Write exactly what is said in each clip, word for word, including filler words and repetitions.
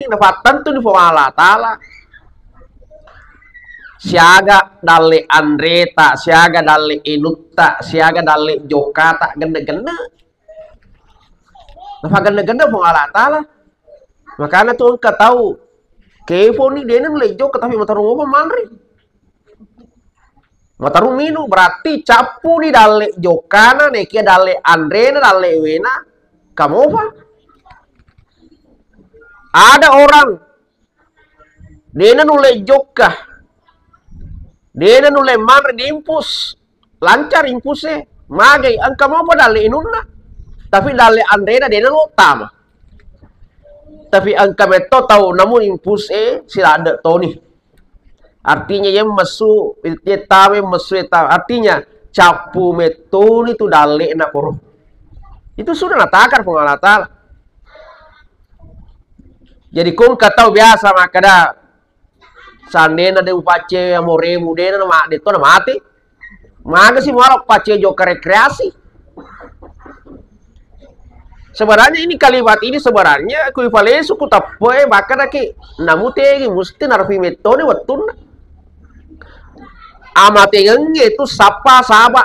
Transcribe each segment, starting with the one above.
Napattentuni Puang Allah Ta'ala. Siaga dalle anreta, siaga dalle inutta, siaga dalle jokkata, genne-genne. Napagenne-genne Puang Allah Ta'ala. Makana tu engka tau keponi, dena nulle jokka tapi matarung mopa manre. Matarung minung, berarti cappuni dalle jokkana, nekia dalle anrena, dalle wena, kamopa. Ada orang dena nulle jokka, dena nulle manre di infus, lancar infuse, magai, engka mopa dalle inunna, tapi dalle anrena dena lo tama. Tapi engka metto tau namu infuse siladde toni. Artinya, iya messu, iya tama, messu, iya tama. Artinya, cappu mettoni tu dalle'na koro. Itu sudah natakar Puang Allah Ta'ala. Jadi, ko engka tau biasa makkeda, seandainya de upacce amoremu, dena nama-, detto namate. Magasi muala pacce jokka rekreasi. Sebenarnya ini kalimat ini sebenarnya kui palesu ku teppoe, bahkan aki namu tegi musti narfi mettoni wettunna. Amatengengnge itu sappa saba.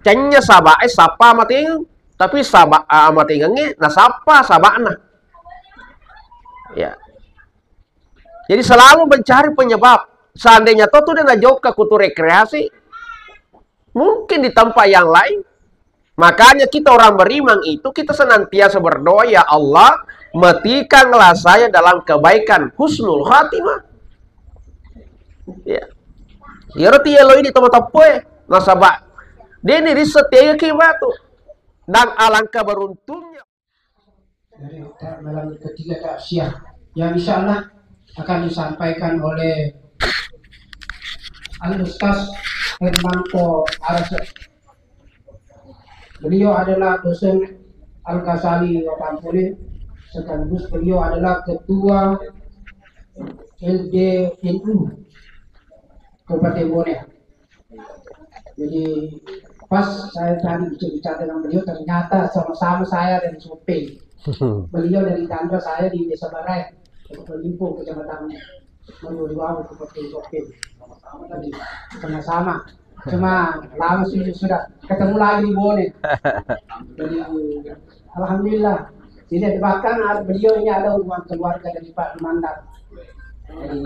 Cennya saba e sappa amatengeng. Tapi saba, amatengengnge nasappa sabana. Ya. Jadi selalu mencari penyebab. Seandainya to tu de najokka kutu rekreasi, mungkin di tempat yang lain. Makanya kita orang beriman itu kita senantiasa berdoa, "Ya Allah, matikanlah saya dalam kebaikan, husnul khatimah." Ya. Iyaro ti yeloi di toma teppoe. Nasaba, deni rissa tega ki batu. Dan alangkah beruntungnya. Dari ta-, malam ketiga takziah yang insya Allah akan disampaikan oleh Al Ustaz Hermanto Arasa. Beliau adalah dosen Al Ghazali Wapampuli, sekaligus beliau adalah ketua L D N U Kabupaten Bone. Jadi pas saya tadi bicara-bicara dengan beliau, ternyata sama-sama saya dari Soppeng. Beliau dari Dandra, saya di Desa Barai, Kecamatan Limpo, Kecamatan Manuriwawo, Kabupaten Soppeng. Jadi sama-sama. Cuma lama sudah, sudah ketemu lagi di Bone. Jadi alhamdulillah. Jadi bahkan ada, beliau ini ada hubungan keluarga dari Pak Mandat. Jadi,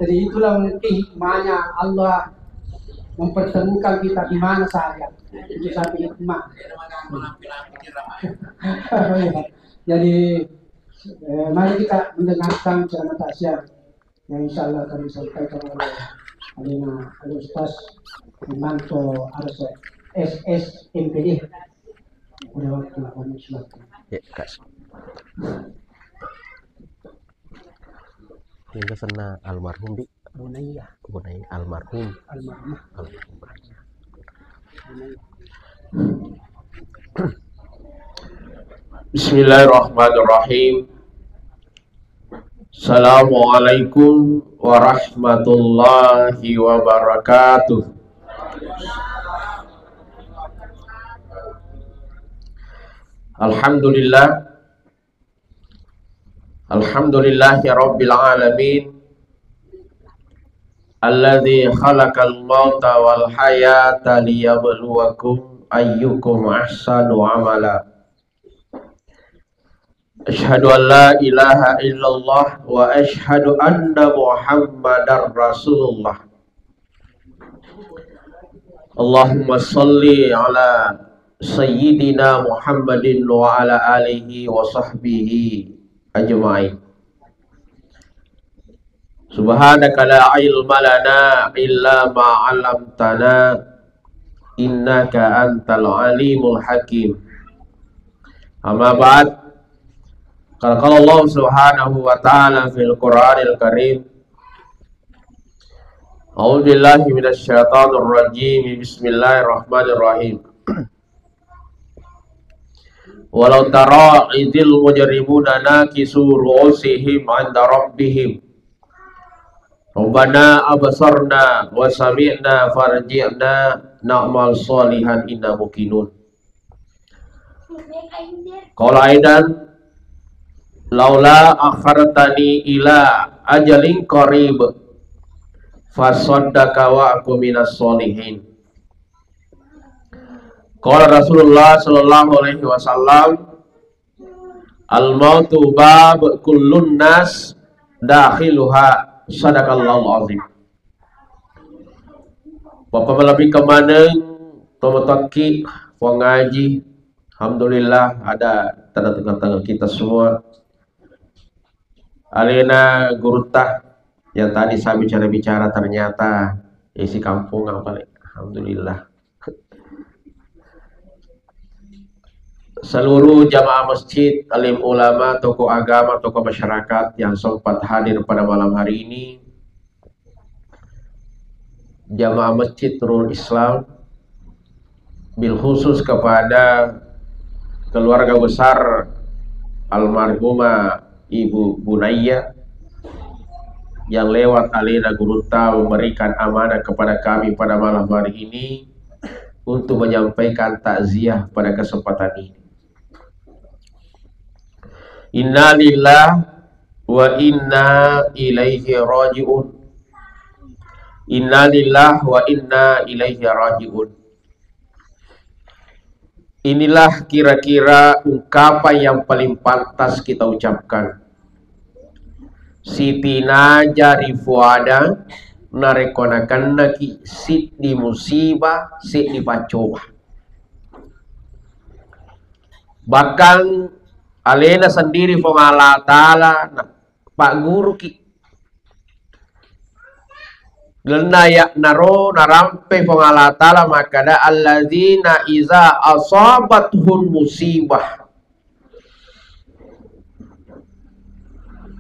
jadi itulah mungkin hikmahnya Allah mempertemukan kita di mana saja. Itu satu hikmah. Jadi, eh, mari kita mendengarkan ceramah takziah yang insya Allah akan disampaikan oleh Alina Al Ustaz Manto Arsa S S M P D. Pada waktu kami silakan. Ya, Kak. Yang kesenna almarhum, Bi. Bunaya. Bunaya almarhum. Almarhumah. Almarhumah. Bunaya. Bismillahirrahmanirrahim. Assalamualaikum warahmatullahi wabarakatuh. Alhamdulillah. Alhamdulillahi rabbil alamin. Alladzi khalaqal mauta wal hayata liyabluwakum ayyukum ahsanu amala. Asyhadu an la ilaha illallah wa asyhadu anna Muhammadar Rasulullah. Allahumma salli ala Sayyidina Muhammadin wa ala alihi wa sahbihi ajma'in. Subhanaka la ilma lana illa ma 'allamtana, innaka antal alimul hakim. Amma ba'd. Qala, qala Allah subhanahu wa ta'ala fil Qur'anil Karim. A'udzu billahi minasy syaithanir rajim. Bismillahirrahmanirrahim. Walau tara idzil mujrimuna nakisu ru'usihim 'inda rabbihim. Rabbana absarna wa sami'na farji'na na'mal shalihan inna muqinun. Qala aidan, "Laula akhartani ila ajalin qarib, fasaddaqa wa aku minas sholihin." Qala Rasulullah sallallahu alaihi wasallam, "Al mautu bab kullun nas dakhiluha." Sadaqallahul azim. Bapak malebbi kemaneng, tomatoakki, Puang Haji. Alhamdulillah, ada tengah-tengah kita semua. Alena gurutta yang tadi saya bicara-bicara, ternyata isi kampung apa, Le? Alhamdulillah. Seluruh jamaah masjid, alim ulama, tokoh agama, tokoh masyarakat yang sempat hadir pada malam hari ini, jamaah Masjid Nurul Islam, bil khusus kepada keluarga besar almarhumah Ibu Bunaya yang lewat alena gurutta memberikan amanah kepada kami pada malam hari ini untuk menyampaikan takziah pada kesempatan ini. Innalillah wa inna ilaihi raji'un. Innalillah wa inna ilaihi raji'un. Inilah kira-kira ungkapan yang paling pantas kita ucapkan. Sitinaja ri fuada narekko nakennaki siddi musibah, siddi paccoba. Bahkan alena sendiri Puang Allah Ta'ala na-, pagguruki. Lalenna aya'naro narampe Puang Allah Ta'ala makkada, "Alladzina iza asabathum musibah."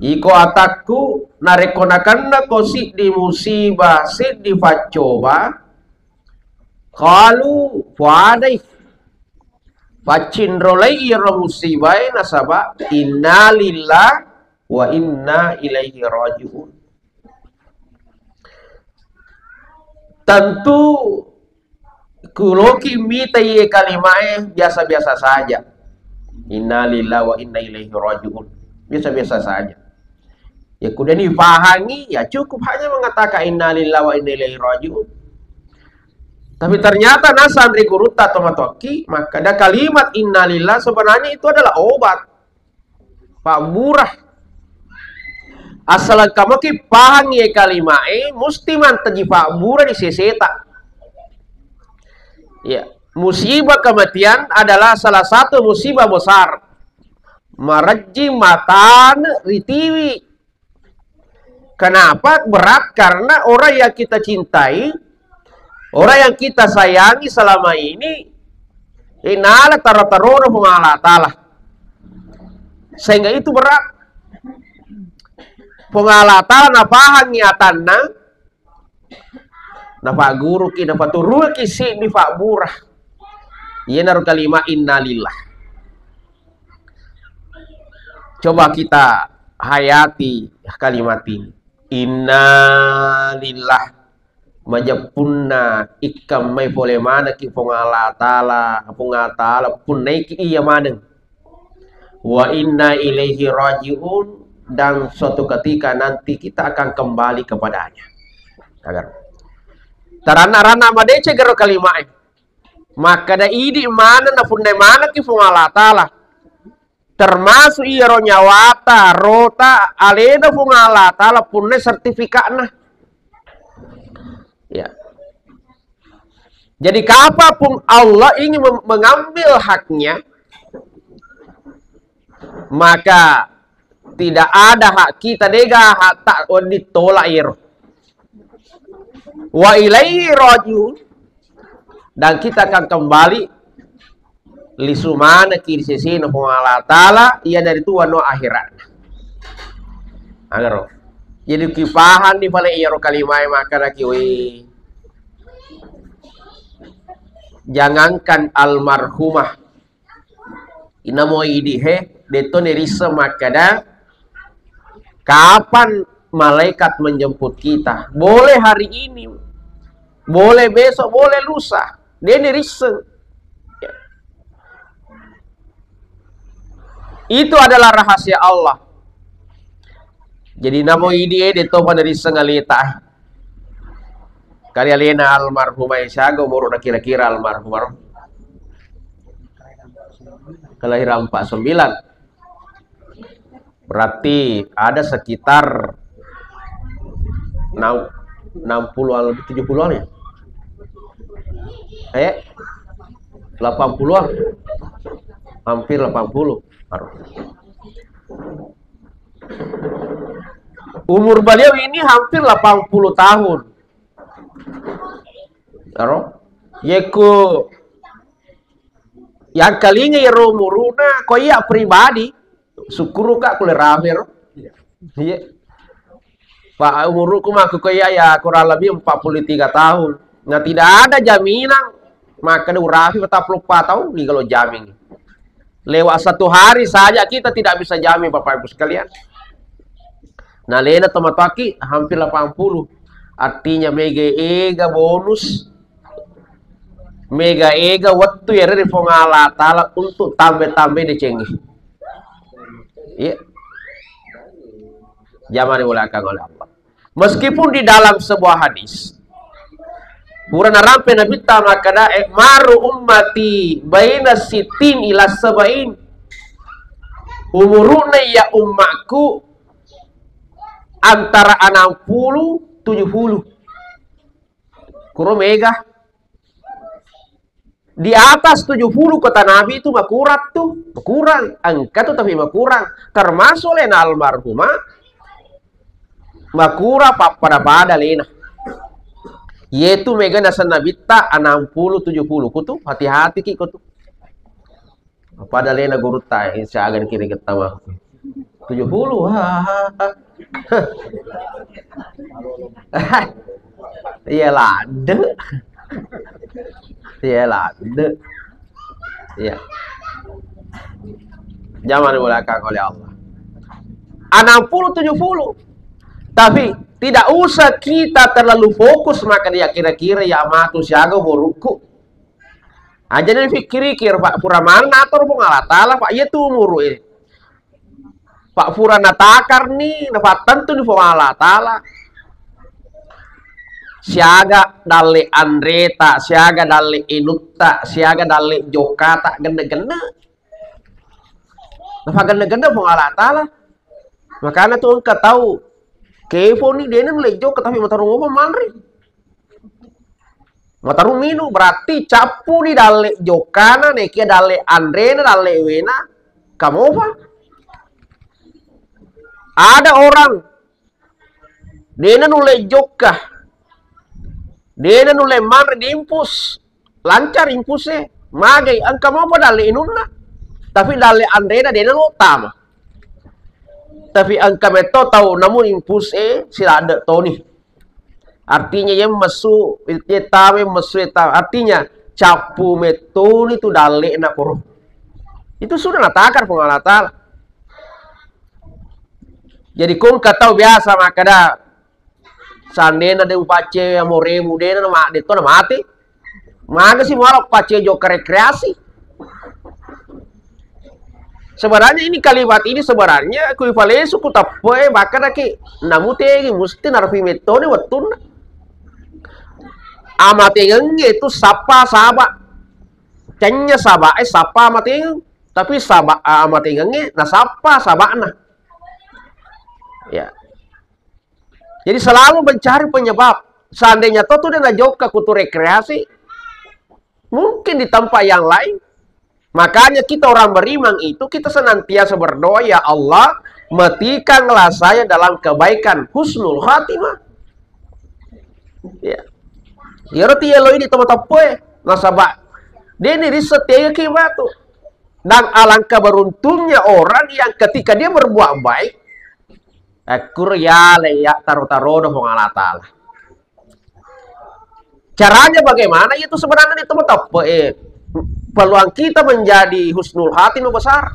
Iko atakku, narekko nakennako siddi musibah, siddi paccoba, qalu, fuadai. Paccinrolai iyaro musibae nasaba innalillah wa inna ilaihi raji'un. Tentu kuloki mita iye kalimae biasa-biasa saja. Innalillah wa inna ilaihi raji'un. Biasa-biasa saja. Ya, kemudian dipahangi, ya cukup hanya mengatakan innalillah wa inna ilaihi raji'un. Tapi ternyata nasang ri gurutta tomatoakki, makkada kalimat innalillah sebenarnya itu adalah obat. Pabbura. Asal engka moki pahang ye kalimae, musti mantaji pabbura di seseta. Ya, musibah kematian adalah salah satu musibah besar. Marejjing matane ritiwi. Kenapa berat? Karena orang yang kita cintai, orang yang kita sayangi selama ini, inala taro-tarona Puang Allah Ta'ala. Sehingga itu berat. Puang Allah Ta'ala napahangi atanna, napagguruki, napaturuki siddi pabbura. Iyanaro kalimat innalillah. Coba kita hayati kalimat ini. Innalillah. Majeppunna ikkammai pole manekki Puang Allah Ta'ala, Puang Allah Ta'ala punnaiki iya maneng. Wa inna ilaihi raji'un, dan suatu ketika nanti kita akan kembali kepadanya. Agar taranna-ranna madeceng garo kalimae. Makkada idi maneng napunnai manekki Puang Allah Ta'ala. Termasuk iyaro nyawata, rota, alena Puang Allah Ta'ala punnai sertifikatna. Ya. Jadi kapapun Allah ingin mem-, mengambil haknya, maka tidak ada hak kita, dega hak tak ditolak iyaro. Wa ilaihi raji'un. Dan kita akan kembali lisu manekki ri sesena Puang Allah Ta'ala, iyanaritu wanua akhiratna. Agaro. Jadi kipahanni pale iyaro kalimae makkedaki, we, jangankan almarhumah, inamo idi he, de'to nirisseng makkeda, kapan malaikat menjemput kita? Boleh hari ini, boleh besok, boleh lusa. De' nirisseng. Ya. Itu adalah rahasia Allah. Jadi namo idi e de topa narisseng aleta. Kali alena almarhumah e siaga umurna kira-kira almarhumah? Kelahiran empat sembilan. Berarti ada sekitar enam, enam puluhan lebih, tujuh puluhan ya? Eh, delapan puluhan. Hampir delapan puluh. Umur beliau ini hampir delapan puluh tahun. Aro? Yeko yang kalinga iyaro umuruna, ko iya pribadi, syukuruka kule rame ro. Iya. Pak, umurku mah ko iya ya kurang lebih empat puluh tiga tahun. Nah, tidak ada jaminan maka urapi patappulo empat tahun ni kalau jamin. Lewat satu hari saja kita tidak bisa jamin, Bapak Ibu sekalian. Nah, lena tomatoaki hampir delapan puluh. Artinya mega ega bonus, mega ega wettu yere ri Puang Allah Taala untuk tambe-tambe decengi. Iya. Jamaah dimuliakan oleh Allah. Meskipun di dalam sebuah hadis, pura narampe Nabitta makkeda, "A'maru ummati baina sittin ila sab'in." Umuruna iya ummakku antara enam puluh tujuh puluh. Kuro mega. Di atas tujuh puluh kota Nabi itu makurang tuh, makurang. Engka tuh tapi makurang. Termasuk lena almarhumah, makurang pappada-pada lena. Yetu mega naseng Nabitta enam puluh tujuh puluh. Kutu hati-hati ki kutu. Pada lena gurutta, siaga kiri gettawa. Tujuh puluh. Iya, ladde. Iya, ladde. Iya. Jamaah dimuliakan oleh Allah. Enam puluh tujuh puluh. Tapi tidak usah kita terlalu fokus maka dia kira-kira ya matu siaga umurku. Aja dipikkiriki, Pak, pura manna atur Puang Allah Taala, Pak, iya tu umuru e. Pak, pura natakarni, napattentu ni Puang Allah Taala. Siaga dalle anreta, siaga dalle inutta, siaga dalle jokkata, genne-genne. Napagenne-genne Puang Allah Taala. Makana tu engka tau kefoni dena nulle jokka tapi matarung mopa manre. Matarung minung, berarti cappuni dalle jokkana, nekia dalle anrena, dalle wena, kamopa. Ada orang dena nulle jokka, dena nulle manre diimpus, lancar impuse, magai, engka mopa dalle inunna, tapi dalle anrena dena lo tama. Tapi engka metto tau namu impuse siladde toni. Artinya, iya messu, iya tama, iya messu, iya tama. Artinya, cappu mettoni tu dalle'na koro. Itu sudah natakar Puang Allah Taala. Jadi, ko engka tau biasa makkeda, seandainya de upacce amoremu, de na ma-, de to na mate. Magasi muala pacce jokka rekreasi. Sebenarnya ini kalimat ini sebenarnya kui palesu ku teppe, bahkan aki namu tegi musti narapi mettoni wettunna. Amatengengnge itu sappa saba. Cennya saba e sappa amatengeng, tapi saba amatengengnge nasappa sabana. Ya. Jadi selalu mencari penyebab. Seandainya to tu de najokka kutu rekreasi, mungkin di tempat yang lain. Makanya kita orang beriman itu kita senantiasa berdoa, "Ya Allah, matikanlah saya dalam kebaikan, husnul khatimah." Ya. Iyaro ti yeloi di teman tepoe. Nasaba de ni rissa tega ki batu. Dan alangkah beruntungnya orang yang ketika dia berbuat baik, Akkuro yale ya taro-tarodo Puang Allah Taala. Caranya bagaimana? Itu sebenarnya itu tepat. Eh, peluang kita menjadi husnul khatimah besar.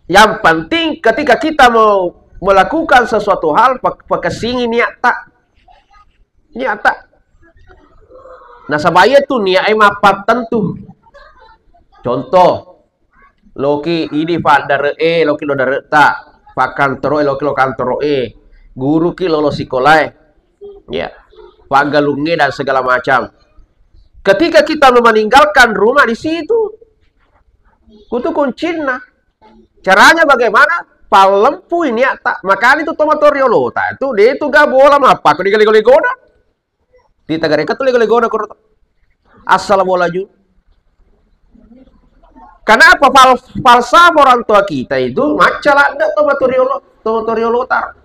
Yang penting ketika kita mau melakukan sesuatu hal, pe-, pekesingi niatta. Niatta. Nasaba iya tu niat e mapattentu. Contoh, Loki idi paddare'e, loki lo dare'ta, pakkantoro'e, loki lo kantoro'e, guruki lolo sikolae, ya, paggalungnge dan segala macam. Ketika kita meninggalkan rumah di situ, kutu kuncinna. Caranya bagaimana? Pallempui niatta. Makanya itu tomatoa riolota itu, de tu ga bola mappa ko digale-gale gona. Di tagareka tu lego-legona koro to. Asal bola ju. Kenapa fal falsafah orang tua kita itu macca ladde to matu riolo, to matu riolo tar.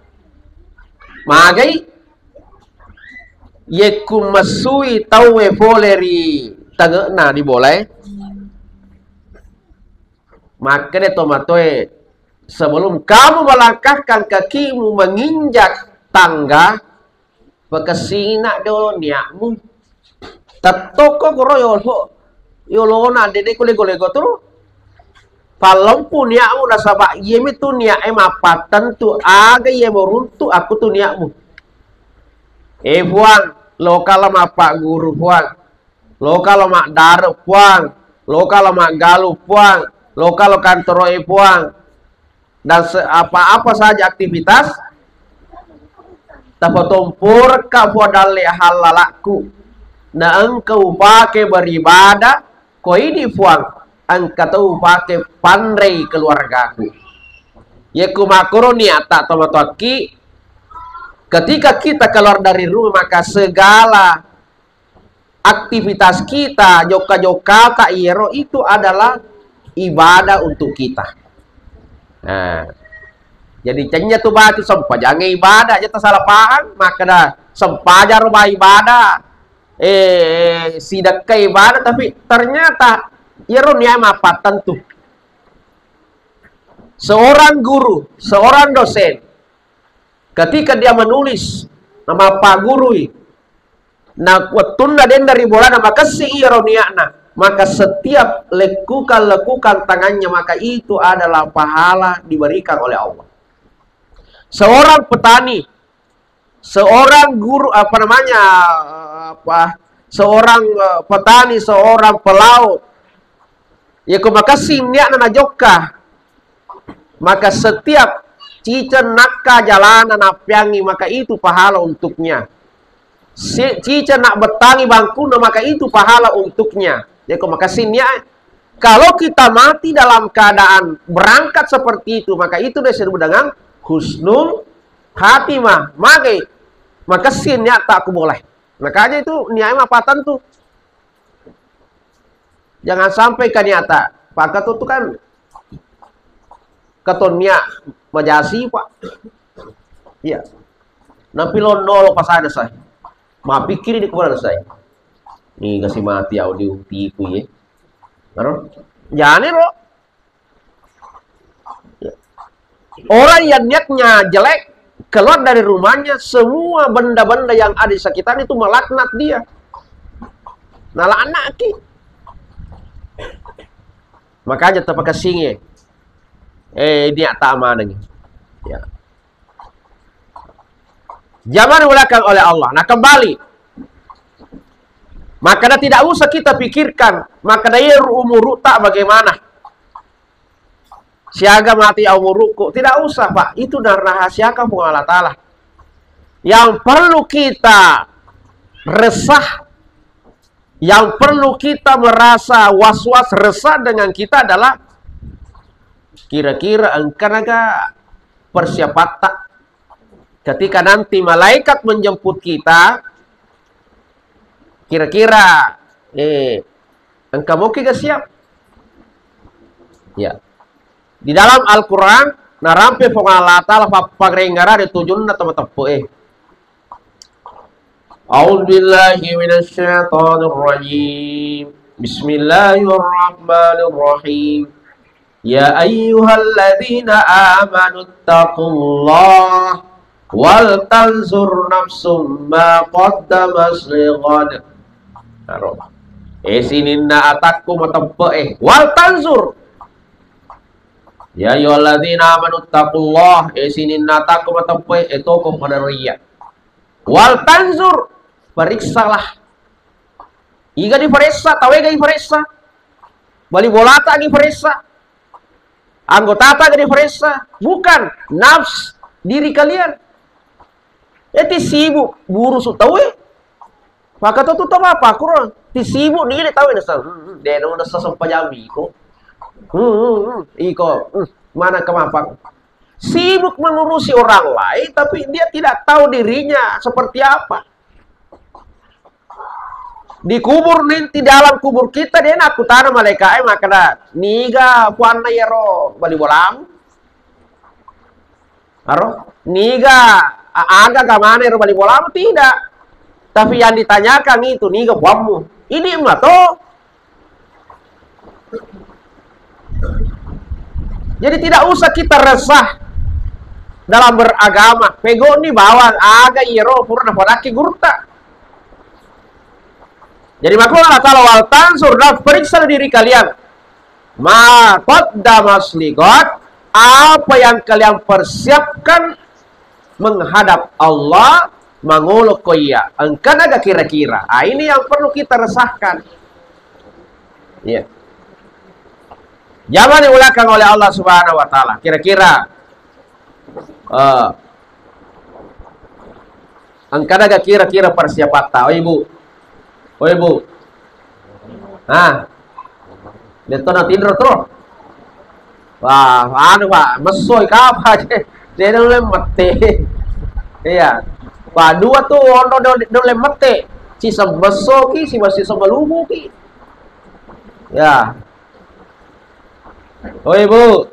Magai yekku messui tauwe pole ri tangekna di bolae. Makkeda to matoe, sebelum kamu melangkahkan kakimu menginjak tangga, pakessina dolo niatmu. Tettoko koro yolo, yolona dede ku lego-lego tu. Pallempu niatmu nasaba iyemi tu niat e mappattentu aga iye moruntu aku tu niatmu. Eh Puang, lokala mappaguru Puang. Loka lo maddare Puang, loka lo maggalu Puang, loka lo kantoroe Puang, dan se- apa-apa saja aktivitas, tapatomporekka Puang dalle hallalakku, na engka upake beribadah, ko idi Puang, engka to upake panrei keluargaku. Yekku makkoro niatta tomatoakki, ketika kita keluar dari rumah, maka segala aktivitas kita, jokka-jokkata, iyaro itu adalah ibadah untuk kita. Nah, jadi cennya tu batu sempajangnge ibadah, aja salah paham, makkeda sempajang ro ba ibadah, eh, sidekka ibadah, tapi ternyata iyaro niat mappattentu. Seorang guru, seorang dosen, ketika dia menulis, namappagurui, na wettunna denna ri bolana makessing iyaro niatna, maka setiap lekukan-lekukan tangannya, maka itu adalah pahala diberikan oleh Allah. Seorang petani, seorang guru, apa namanya, apa, seorang, eh, petani, seorang pelaut, yeko makessing niatna najokka, maka setiap ciceng nakka jalana nappeangi, maka itu pahala untuknya. Si- ciceng nabbettangi bangkuna, maka itu pahala untuknya. Yeko makessing niat. Kalau kita mati dalam keadaan berangkat seperti itu, maka itu disebut dengan husnul khatimah. Magai makessing niatta ku boleh. Makanya itu niat mappattentu. Jangan sampai ka niatta. Pakatu tu kan keton niat majasi, Pak. Iya. Nampi lonno lo pasada saya. Mapikkiri di kepala saya. Ni kasih mati audio tipu ye. Aro? Jane ro. Orang yang niatnya jelek, keluar dari rumahnya, semua benda-benda yang ada di sekitar itu melaknat dia. Nalaknatki. Makanya terpakai singe. Eh, niat tak mana nih. Ya. Zaman belakang oleh Allah. Nah, kembali. Maka tidak usah kita pikirkan. Maka dari umur tak bagaimana. Siaga mati umurku. Tidak usah, Pak. Itu dah rahasiakan Puang Allah Ta'ala. Yang perlu kita resah, yang perlu kita merasa was-was resah dengan kita adalah kira-kira engkanaga persiapatta. Ketika nanti malaikat menjemput kita, kira-kira, eh, engka moki ga siap? Ya. Di dalam Al-Quran, narampe Puang Allah Ta'ala papparengngerang di tujunna teman-teman, eh. أعوذ بالله من الشيطان الرجيم. بسم الله الرحمن الرحيم. يا أيها الذين آمنوا اتقوا الله ولتنظر نفس ما قدمت لغد. Aro. Eh, sininna atakku mateppe'e. Wal tanzur. Ya ayyuhalladzina amanu taqullaha. Eh, sininna atakku mateppe'e. Eh, toko pada ria. Wal tanzur, periksalah. Iga diperiksa, tawega diperiksa. Bali bolata diperiksa. Anggotata ga diparessa? Bukan, nafs diri kalian. Eh, ti sibuk burusu tau e. Maka tu tu apa kuro? Ti sibuk ni tau e nasa. Hmm, hmm, de no nasa sempajami ko. Hmm, hmm, hmm, iko, hmm, mana kemapa? Sibuk mengurusi orang lain, tapi dia tidak tahu dirinya seperti apa. Dikubur nanti dalam kubur kita, de nakkutana malaika'e makkeda, "Niga puanna iyaro bali bolamu? Aro? Niga a-, aga gamana iyaro bali bolamu?" Tidak. Tapi yang ditanyakan itu, "Niga puammu?" Ini mato. Jadi tidak usah kita resah dalam beragama. Pegoni bawang aga iyaro pura napadakki gurutta. Jadi makanya Allah Ta'ala, "Wal tansur," dan periksa diri kalian. "Ma qaddamas liqad," apa yang kalian persiapkan menghadap Allah, mangolo ko iya, engkana ga kira-kira? Ah, ini yang perlu kita resahkan. Iya. Jangan diulangkan oleh Allah Subhanahu wa Ta'ala. Kira-kira, eh, engkana ga kira-kira persiapatta, oh ibu, oh ibu, ah, Detto na tinro to. Wah, anu, Pak, messoi kapa je. De nulle mette. Iya. Wah, dua tu onro do-, nulle mette. Si semmesso ki, si masih semalumu ki. Ya. Oi, Bu.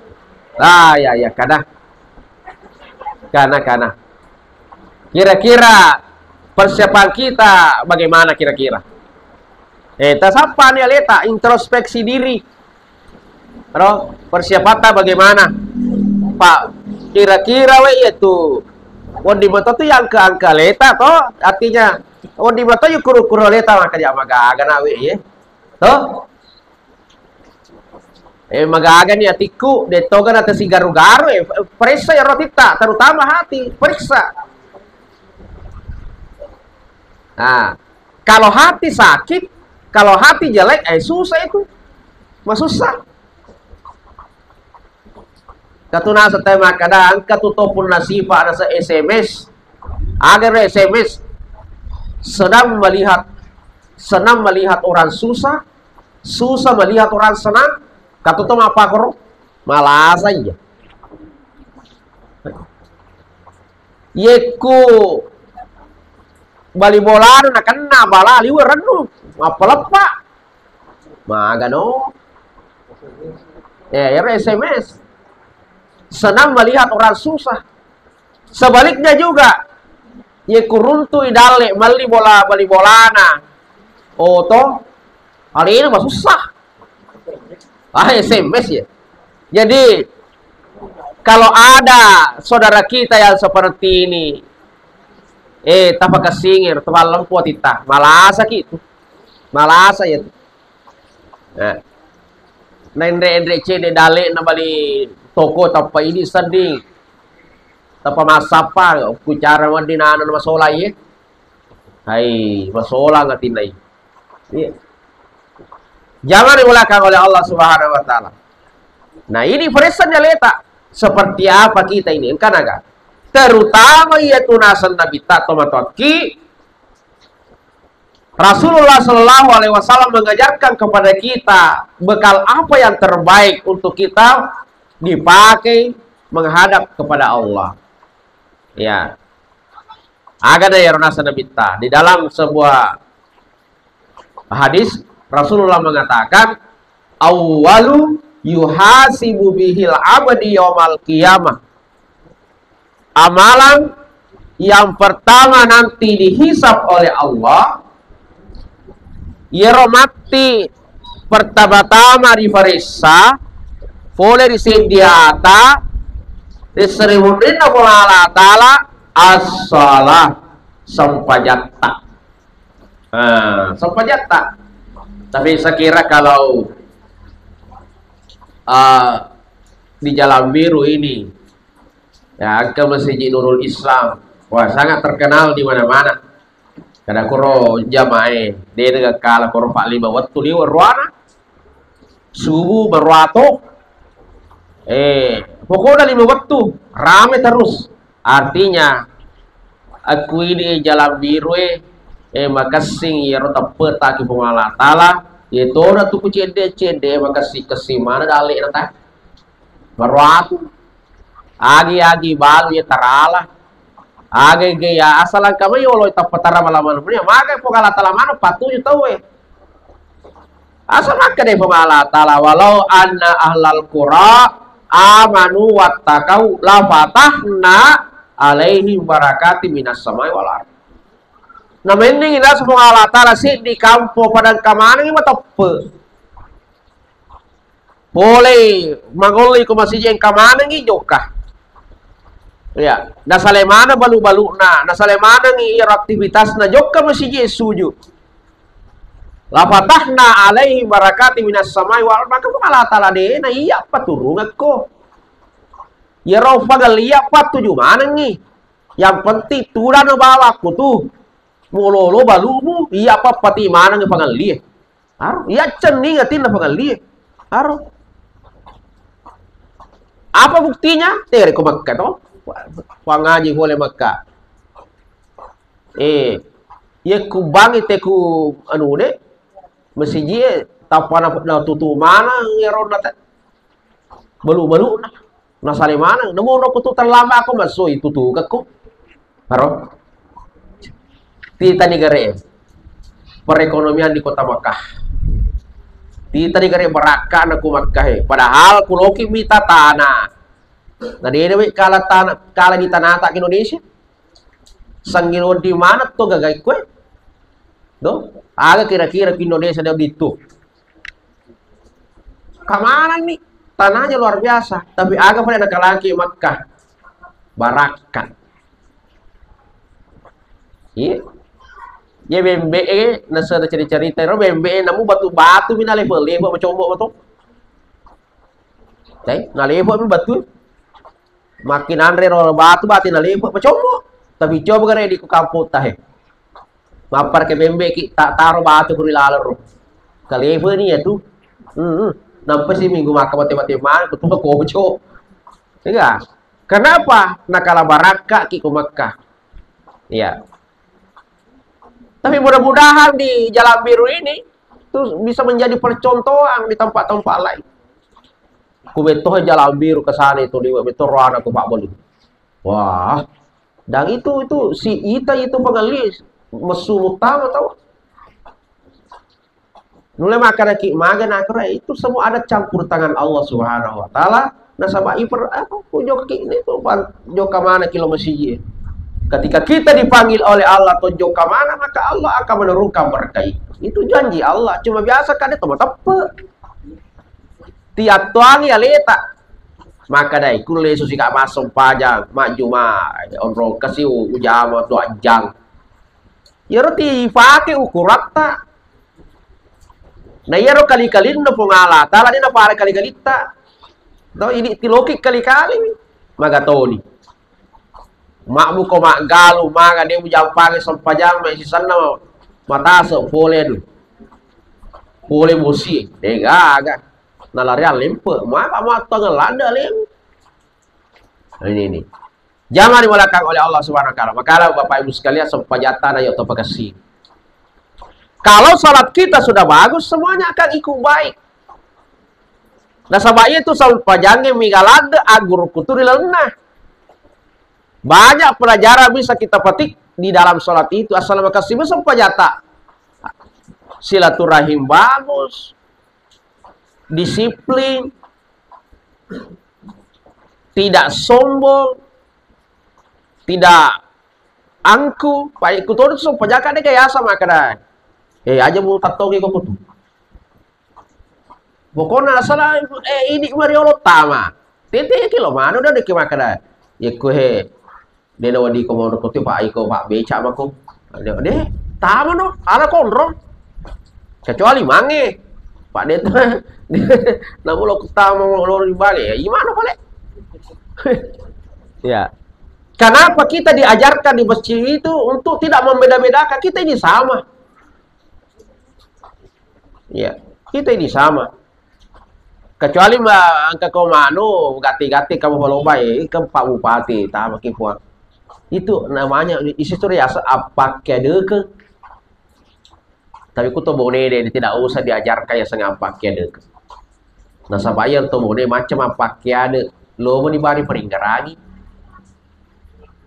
Ah, ya, ya, kana. Kana, kana. Kira-kira persiapan kita bagaimana kira-kira? Eh, tasappa ni aleta, introspeksi diri. Ro, persiapatta bagaimana? Pak, kira-kira we iya tu. Wedding mato tu yang ke angka aleta to, artinya wedding mato yukuru-kuru aleta maka dia magaga na we iya. To? Eh, magagani atikku, de toga na tasigaru-garu, eh, periksa ya rotitta, terutama hati, periksa. Nah, kalau hati sakit, kalau hati jelek, eh, susah itu. Masussa. Katuna setai makkada, engka tu to punna sipa nasa S M S. Agar S M S. Sedang melihat, senang melihat orang susah, susah melihat orang senang, katuto mappakoro, malasa iya. Yekku bali bolana nakenna bala liwe rennu, mappaleppa. Magano. Eh, ero S M S. Senang melihat orang susah. Sebaliknya juga, ye kuruntui dalle melli bola, bali bolana oto, alena masussa. Ah, S M S ya. Jadi, kalau ada saudara kita yang seperti ini, eh, tapakasingir, tapallempu atitta, malasa ki tu. Malasa ya tu. Nah, naenre-enre cede dalle na bali toko tappa idi sedding. Tappa massappa ku cara wedding nana masola iye. Hai, masola ngatinna iye. Iya. Jangan dimulakan oleh Allah Subhanahu wa Ta'ala. Nah, ini peresannya leta. Seperti apa kita ini? Engkanaga. Terutama iya tu naseng Nabitta to matoakki, Rasulullah Shallallahu Alaihi Wasallam mengajarkan kepada kita bekal apa yang terbaik untuk kita dipakai menghadap kepada Allah. Ya. Aga na iyaro naseng Nabitta. Di dalam sebuah hadis, Rasulullah mengatakan, "Awwalu yuhasibu bihil abdi yaumal qiyamah." Amalan yang pertama nanti dihisab oleh Allah, iyaro matti pertama-tama rifaressa, pole ri seddi ata, ri sarimunrinna Puang Allah Ta'ala, as-shalah, sempajatta. Ah, sempajatta. Tapi saya kira kalau, ah, di Jalan Biru ini, ya, ke Masjid Nurul Islam, wah, sangat terkenal di mana-mana. Kada koro jamae, de' de' kala koro pa lima wettu liwe' ruana. Subuh berwato. Eh, pokokna lima wettu, rame terus. Artinya, akkuini jalan biru e, eh, makessing iyaro teppe' taki Puang Allah Taala, ye toda tu ku cedde-cedde, makessing-kessing mana dalle'na ta. Baru atu. Agi-agi balu ye tarala. Agi-agi ya asal engka mai yolo tappa tara malaman punya. Maka Puang Allah Taala mana patuju tau e. Asa makkeda Puang Allah Taala, "Walau anna ahlal qura amanu wattaqau lafatahna alaihim barakati minas samai wal ard." Namenningi nasu Puang Allah Taala siddi kampo pada engka manengi mateppe. Pole mangolli ko masiji engka manengi jokka. Ya, nasale maneng balu-baluna, nasale manengi iyaro aktivitasna jokka masiji suju. Lafatahna alaihi barakati minas samai wal, maka Puang Allah Taala de na iya paturungekko. Iyaro pagallia pattuju manengi. Yang penting tudang bawakku tu. Mololo balumu, iya pappati maneng pangallie. Aro, iya cenning atinna pangallie. Aro. Apa buktinya? Tere ko Mekka to. Pangaji pole Mekka. Eh, iya kubangi teku anu de. Masiji e tappa na, na tutu maneng iyaro na te. Balu-baluna. Nasale maneng. Namo no kutu terlambat ko masoi tutu kekko. Aro. Tita negara e. Perekonomian di kota Makkah. Tita negara e barakka na ku Makkah e. Padahal kuloki mita tanah. Na dede we kala tanah, kala di tanah tak Indonesia. Sangiro di mana to gagai kue? Do? Aga kira-kira ke Indonesia dia gitu. Keamanan nih, tanahnya luar biasa. Tapi aga pada nakalaki Makkah. Barakka. Iya. Ya bembe e, nasa ada cerita-cerita ro bembe e, namu batu-batu mina level-level macombo betul. Dai, nalepa mi batu. Makin anre ro batu bati nalepa macombo. Tapi coba gare di ku kampung tahe. Mappar ke bembe ki tak taro batu kuri laleng ro. Kalepa ni ya tu. Hmm. Nampa si minggu maka mate-mate mana kutu koco. Iya. Kenapa? Nakala barakka ki ku Makkah. Iya. Tapi mudah-mudahan di jalan biru ini itu bisa menjadi percontohan di tempat-tempat lain. Ku betto jalan biru ke sana itu liwat betto roana ku Pak Belu. Wah, dan itu itu si ita itu pengelis mesum utama tau. Nule makanaki maga nakara itu semua ada campur tangan Allah Subhanahu wa Taala. Nasaba iper apa ku jokki ni tu ban jokka mana kilo masiji. Ketika kita dipanggil oleh Allah to jokka mana, maka Allah akan menurunkan berkah itu. Itu janji Allah. Cuma biasa kada to mateppe. Tiap tuangi aleta. Maka dai kulle susi ka masong pajang majuma onrong kasi ujama dua jang. Iyaro ti ipake ukuratta. Na iyaro kali-kalinna Puang Allah Taala de napare kali-kalitta. To idi tiloki kali-kali. Magatoni. Makmu ko maggalu maga de mujampangi sempajang mai sisenna matase pole anu. Pole musi. De gaga. Nalari alempe. Maka matang landa lem. Ini ini. Jangan dimuliakan oleh Allah Subhanahu wa Taala. Maka Bapak Ibu sekalian, sempajata na yuk topakasi. Kalau salat kita sudah bagus, semuanya akan ikut baik. Nasaba itu sampajangnge migalande aguru kuturi lalenna. Banyak pelajaran bisa kita petik di dalam salat itu. Assalamualaikum sempajata. Silaturahim bagus, disiplin, tidak sombong, tidak angku. Pai kutodo tu sempajaka de kayasa makkeda. Eh, aja mu tattongi ko kutu. Pokokna asala eh idi mariolo tama. Tete kilo mano de ke makkeda. Ye ku he De na wedding ko monro ko tu, Pak, iko, Pak, beca mako. De, de, tama no, ala konro. Kecuali mange. Pak, de, de, namu lo tama lo ri bale, ya, imano pale. Ya. Kenapa kita diajarkan di masjid itu untuk tidak membeda-bedakan? Kita ini sama. Ya, kita ini sama. Kecuali ma-, engka ko manu, gatti-gatti kamu palobai, ke Pak Bupati, tamaki puang. Itu namanya, isi tu riaseng appakkiadekeng. Tapi ku to Bone de, tidak usah diajarkan ya sengapa kiade. Nasaba iya to Bone macam apa kiade. Lo meni bari peringgerangi.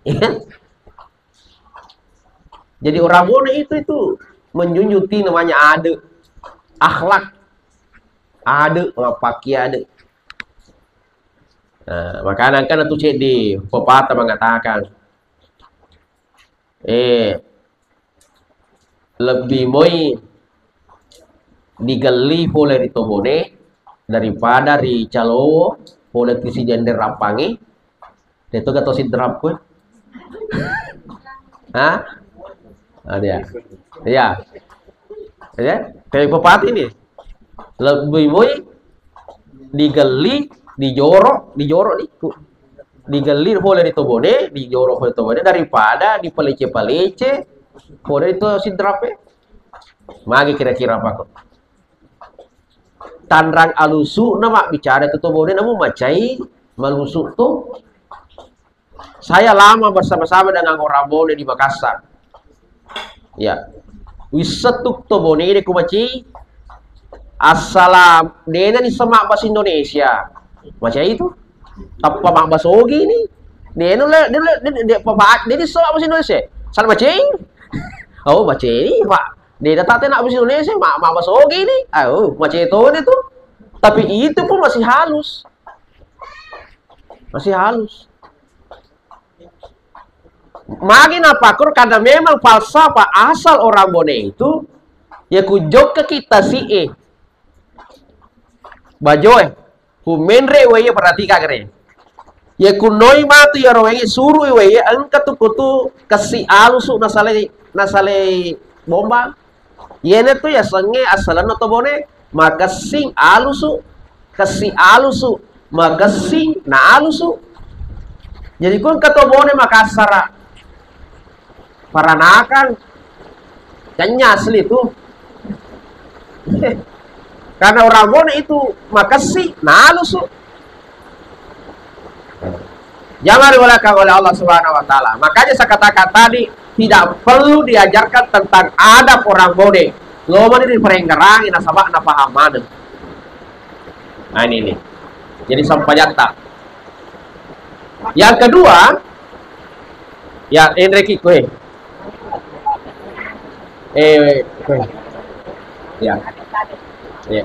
Iya. Jadi orang Bone itu, itu menjunjung tinggi namanya ade, akhlak. Ade, apa kiade. Nah, makanya kan tu cek di pepatah mengatakan, eh, lebbi moi digelli pole ri to Bone daripada ri Calowo pole ri Sijendeng Rappangnge. Deto gato Sidrap kowe. Hah? Ada ya? Iya. Ya, kayak bupati nih. Lebbi moi digelli, dijoro, dijoro nih. Digelli pole ri to Bone, dijoro pole to Bone daripada dipalece-palece pole ri to Sidrap e. Magi kira-kira apa kok? Tanrang alusu na mabbicara to to Bone namu macai malusu tu. Saya lama bersama-sama dengan orang Bone di Makassar. Ya. Wissetuk to Bone de ku macai. Assalam, dena ni semak bahasa Indonesia. Macai itu. Tappa mabbahasa Ogi ni. Dena le, dena le, dena, dena, dena, dena semak bahasa Indonesia. Salah macai. Oh, macai, Pak. Dena tate nak bahasa Indonesia, ma-, mabbahasa Ogi ni. Ah, oh, macai to ni tu. Tapi itu pun masih halus. Masih halus. Magi napakur karena memang falsafah asal orang Bone itu, ya ku jokka kita si e. Bajoe, ku menre wae perhatikan kere. Ya ku noi matu ya roe suru wae engka tu kutu kesi alusu nasalai, nasalai bomba. Iyana tu yasengnge asalenna to Bone, makessing alusu, kessi alusu, makessing na alusu. Jadi ku engka to Bone Makassara, Paranakan, Canya asli tu. Karena orang Bone itu makessing na alusu. Jangan dimuliakan oleh Allah Subhanahu wa Ta'ala. Makanya saya katakan tadi, tidak perlu diajarkan tentang adab orang Bone. Lo mani di perenggerangi nasaba na paham mana. Nah, ini nih. Jadi sampajatta. Yang kedua, ya, Enreki kue. Eh, kue. Ya. Ya.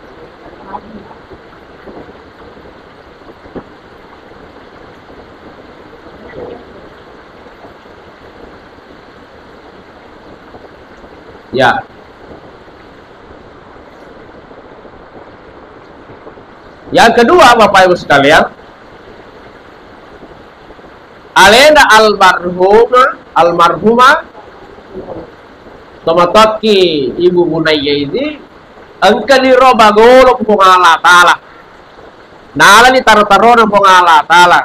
Ya. Yang kedua, Bapak Ibu sekalian, alena almarhumah, almarhumah, tomatoakki Ibu Bunaya ini, engkani ro bagolo Puang Allah Ta'ala. Nalani taro-tarona Puang Allah Ta'ala.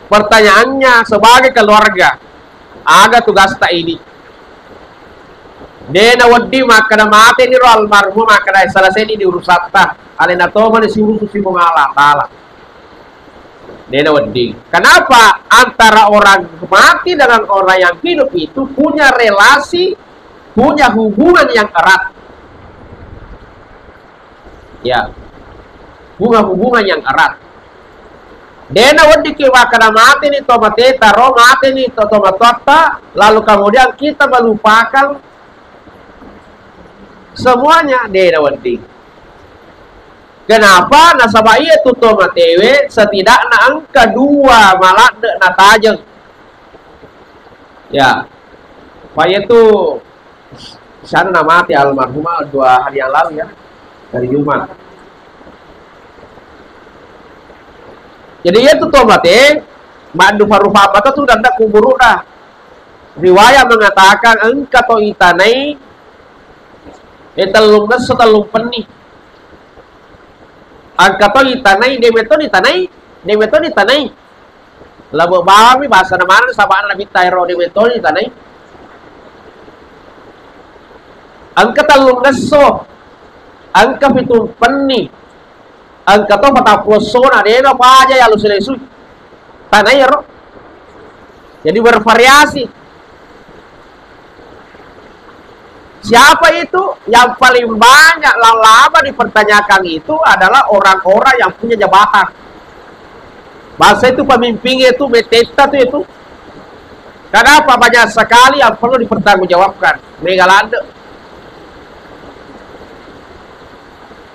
Pertanyaannya, sebagai keluarga, aga tugasta ini? De nawedding makkeda mateni ro almarhum, makkeda selesai ni urusatta. Alena tomani siurusu si Puang Allah Ta'ala. De nawedding. Kenapa? Antara orang mati dengan orang yang hidup itu punya relasi, punya hubungan yang erat. Ya. Hubungan-hubungan yang erat. De naweddikki makkeda mateni tomateta ro, mateni to-, tomatoatta, lalu kemudian kita melupakan semuanya, de nawedding. Kenapa? Nasaba iya tu tomatewe setidakna engka dua maladde natajeng. Ya. Pak itu Sana na mate almarhumah dua hari yang lalu ya, hari Jumat. Jadi iya tu to mate, maddu faru-faru mata tu danda kuburu dah. Riwayat mengatakan engka to itanai, eh, tellung ngesso tellung penni. Engka to itanai, de metto ditanai, de metto ditanai. Labo bawammi bahasa na mana, sabana Nabitta ero de metto ditanai. Engka tellung ngesso. Engka pitu penni, engka to patappulo essona, dena paja ya lu selesui. Tanah ero. Jadi bervariasi. Siapa itu? Yang paling banyak lama dipertanyakan itu adalah orang-orang yang punya jabatan. Bahasa itu pemimpinnya itu, meteta tuh itu. Kenapa banyak sekali yang perlu dipertanggungjawabkan? Mega ladde.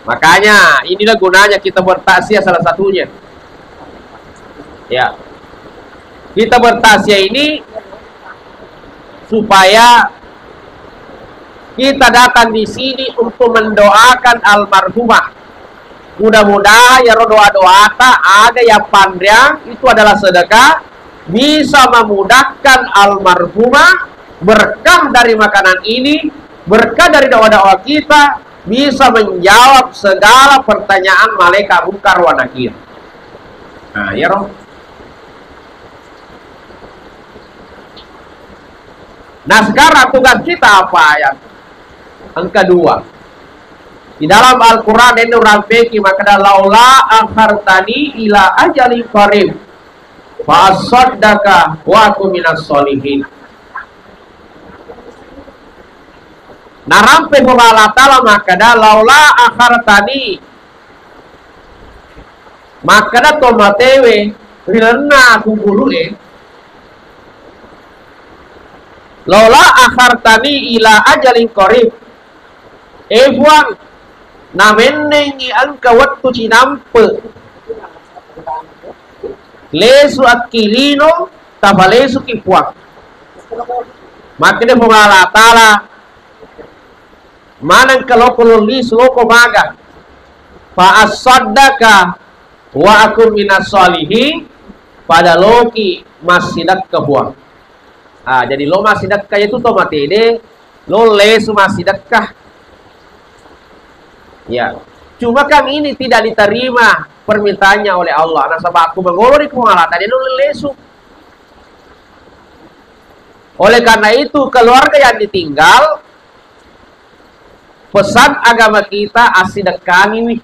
Makanya inilah gunanya kita bertakziah salah satunya. Ya. Kita bertakziah ini supaya kita datang di sini untuk mendoakan almarhumah. Mudah-mudahan ya ro doa-doata aga yang panjang itu adalah sedekah, bisa memudahkan almarhumah, berkah dari makanan ini, berkah dari doa-doa kita, bisa menjawab segala pertanyaan malaikat Munkar wa Nakir. Nah, ya ro. Nah, sekarang tugas kita apa ya? Engka dua. Di dalam Al-Quran ini urampeki makkeda, "Laula akhartani ila ajalin qarib, fa assaddaka wa aku minas solihin." Narampe Puang Allah Ta'ala makkeda, "Laula akhartani." Makkeda to matewe ri lalenna kuburu e, "Laula akhartani ila ajalin qarib." E Puang, namennengi engka wettu cinampe. Lesu akkilino, tapalesuki Puang. Makkeda Puang Allah Ta'ala, manengka loko lollisu loko maga. Fa assaddaka wa akun minas solihin, pada loki massidekka Puang. Ah, jadi lo massidekka itu to matede, lo lesu massidekka. Ya. Cuma kan ini tidak diterima permintaannya oleh Allah. Nasaba aku mengolori Puang Allah tadi lo lesu. Oleh karena itu, keluarga yang ditinggal, pesan agama kita, assidekkangiwi.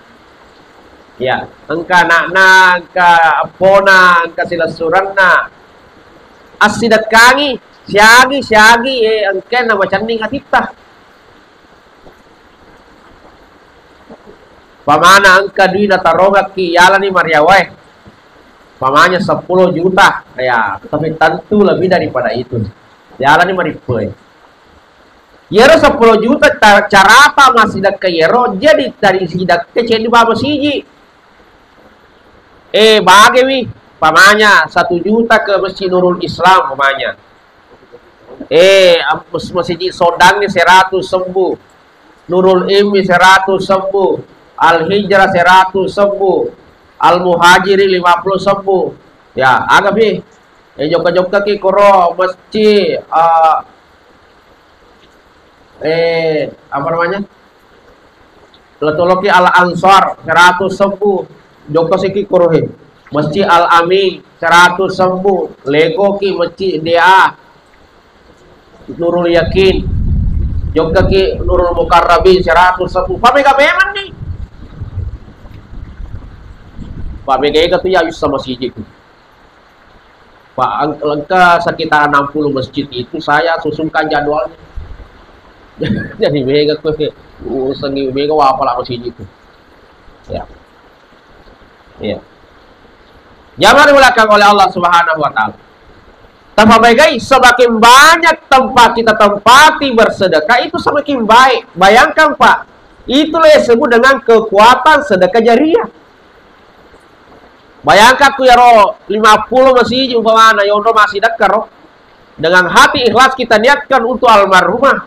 Ya, engka anakna, engka eppona, engka silessurenna. Assidekkangi, siagi, siagi, eh, engkenna macenning atitta. Pamana engka dui natarongakki yalani mariawae. Pamanya sepuluh juta, ya, tapi tentu lebih daripada itu. Yalani marippewe. Yero sepuluh juta ca-, carata massidekka yero, jadi dari sidekka ceddi baba siji. Eh, bagewi, pamanya satu juta ke Masjid Nurul Islam, pamanya. Eh, am-, mes-, Masjid Sodang ni seratus sembu. Nurul Ilmi seratus sembu. Al Hijrah seratus sembu. Al Muhajiri lima puluh sembu. Ya, aga pi. Eh, jokka-jokka ki koro masjid, eh, eh, apa namanya? Letoloki Al Ansar seratus sembu, jokka siki korohe. Masjid Al Amin seratus sembu, lekoki Masjid D A, Nurul Yakin, jokka ki Nurul Mukarrabin seratus sembu. Pamega memang nih. Pamega ega tu ya bisa masjid itu. Pak, ang-, lengka sekitar enam puluh masjid itu saya susunkan jadwalnya. Jadi mega kue urusan ini mega wapala masjid itu. Ya. Ya. Jangan dimuliakan oleh Allah Subhanahu wa Ta'ala. Tafabagai, semakin banyak tempat kita tempati bersedekah, itu semakin baik. Bayangkan, Pak, itulah yang disebut dengan kekuatan sedekah jariah. Bayangkan ku yaro lima puluh masiji umpamana, yonro massidekka ro. Dengan hati ikhlas kita niatkan untuk almarhumah.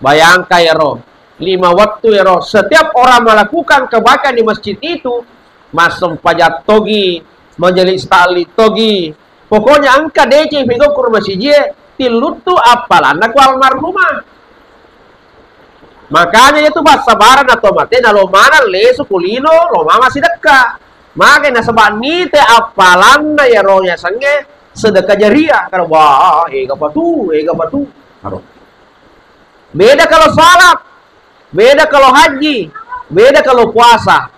Bayangkan yaro lima waktu yaro, setiap orang melakukan kebaikan di masjid itu, massempajang togi, majelis taklim togi. Pokoknya engka deceng pegau ku masiji e, tilluttu appalanna ku almarhumah. Makanya itu passabarang atau mate na lo maneng lesu ku lino, lo mama sidekka. Mage nasaba nite appalanna yaro yasengnge sedekah jariah. Kalau wah, ega patu, ega patu. Aro. Beda kalau salat, beda kalau haji. Beda kalau puasa.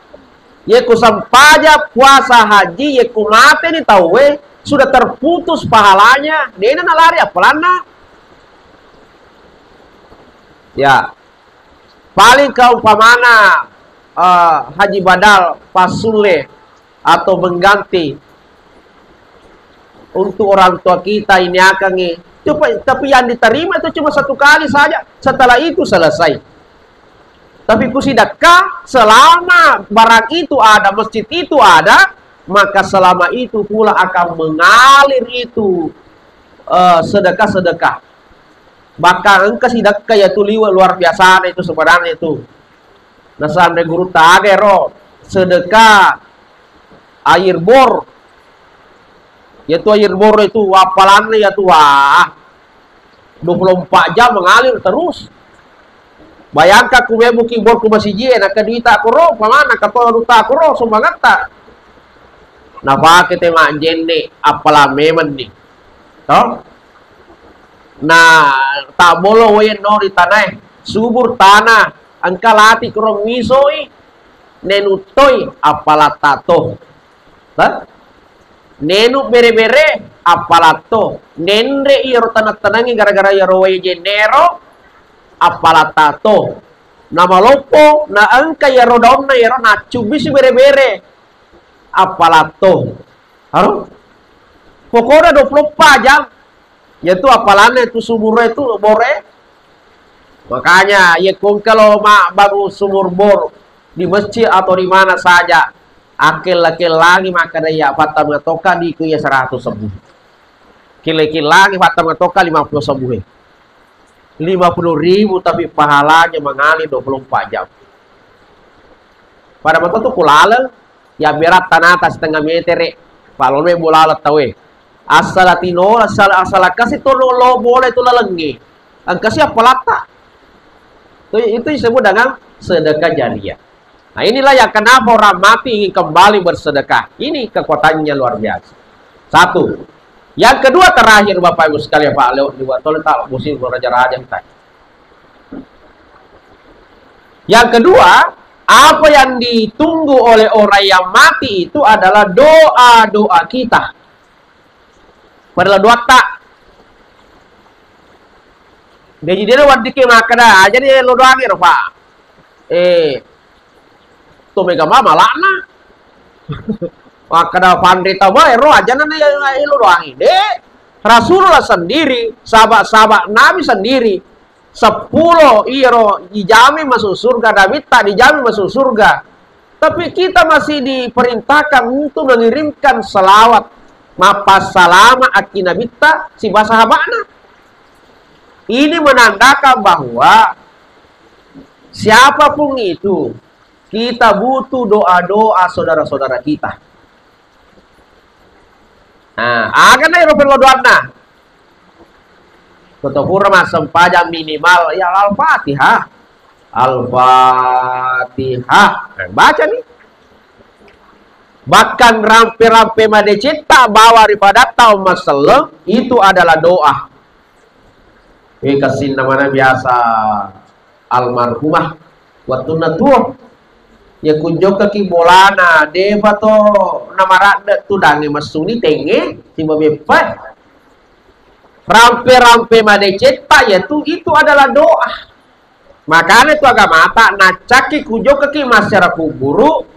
Yekko sempajang, puasa, haji, yekko mateni tauwe, sudah terputus pahalanya, de'na nalari appalanna. Ya. Paling kaumpamana, eh, haji badal, passulle, atau mengganti untuk orang tua kita ini akan, eh, coba, tapi yang diterima itu cuma satu kali saja. Setelah itu selesai. Tapi kusidekka, selama barang itu ada, masjid itu ada, maka selama itu pula akan mengalir itu, eh, sedekah-sedekah. Bahkan engka sidekka yatu liwe' luar biasana itu sebenarnya itu. Nasanre guru taga ero sedekah air bor. Yatu air bor itu appalanna yatu, wah, dua puluh empat jam mengalir terus. Bayangkan ku membuki bor ku masijie, naka duita koro, pamana kato duta koro, sumbangatta. Napake te majjenne, appalang memang ni. Toh? Nah, tabbolo wae no ri tanae, subur tanah, engka lati koro misoi, nenuttoi, appalatta to. Hah? Nenu bere-bere, appalatto. Nenre iyaro taneng-tanengnge gara-gara iyaro wae jennero, appalatto. Namaloppo, naengka iyaro daunna iyaro, naccubbisi bere-bere, appalatto. Haro? Pokokna dua puluh empat jam. Yatu appalanna itu sumur itu, bore. Makanya, yekko engka lo mabbangun sumur bor di masjid atau di mana saja, akkella-kellangi makkeda, iya, pattama tokka di ku iya seratus sebbu. Kella-kellangi pattama tokka lima puluh sebbu, eh. Lima puluh ribu, tapi pahalanya mengalir dua puluh empat jam. Pada mata tu kulaleng, ya, berat tanata setengah meter, eh. Pak, lo me bola tau, eh. Asal atino, asal, asal kasi to lo, lo bola itu lalengnge. Engkasi appalatta. Itu, itu disebut dengan sedekah jariah. Nah, inilah yang kenapa orang mati ingin kembali bersedekah. Ini kekuatannya luar biasa. Satu. Yang kedua terakhir, Bapak Ibu sekalian, Pak Leo, dua tolong tak musim raja-raja kita. Yang kedua, apa yang ditunggu oleh orang yang mati itu adalah doa-doa kita. Pada doatta. Jadi dia waddike makkeda, aja ni lo doangi ro, Pak. Eh, to mega ma malakna. Makkeda panrita bae ro, aja na lo doangi. De, Rasulullah sendiri, sahabat-sahabat Nabi sendiri, seppulo iyaro dijamin masuk surga, Nabitta dijamin masuk surga. Tapi kita masih diperintahkan untuk mengirimkan salawat, mappassalama akki Nabitta sibawa sahaba'na. Ini menandakan bahwa siapapun itu, kita butuh doa-doa saudara-saudara kita. Nah, aga na ero perlu doanna? Toto pura massempajang minimal ya Al-Fatihah. Al-Fatihah. Nah, baca nih. Bahkan rampe-rampe madecetta bawa ri padatta umma selleng, itu adalah doa. Eh, kasinna mana biasa almarhumah wettunna tuo. Ya kunjokkaki bolana, depa to namaradde tudange messuni tenge, siba beppa. Rampe-rampe madecetta yatu, itu adalah doa. Makanya tu agamata naccakki kujokkaki massiara kuburu,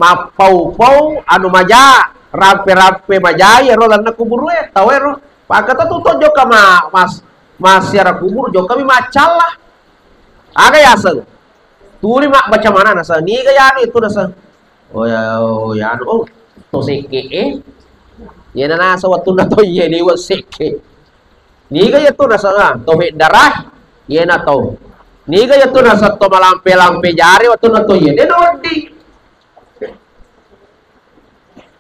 mappau-pau anu maja, rampe-rampe maja iyaro lanna kuburu e, tau ero. Pakata tu to jokka ma-, mas-, massiara kuburu, jokkami maccalla. Aga yaseng? Tuli mabbaca mana naseng. Niga yanu itu naseng. Oh ya, oh ya, anu, oh, to sekke, eh. Yena nasa wettunna to iye liwe sekke. Niga yatu naseng, ah, to feddara, yena to. Niga yatu naseng to malampe-lampe jari wettunna to iye. De no wedding.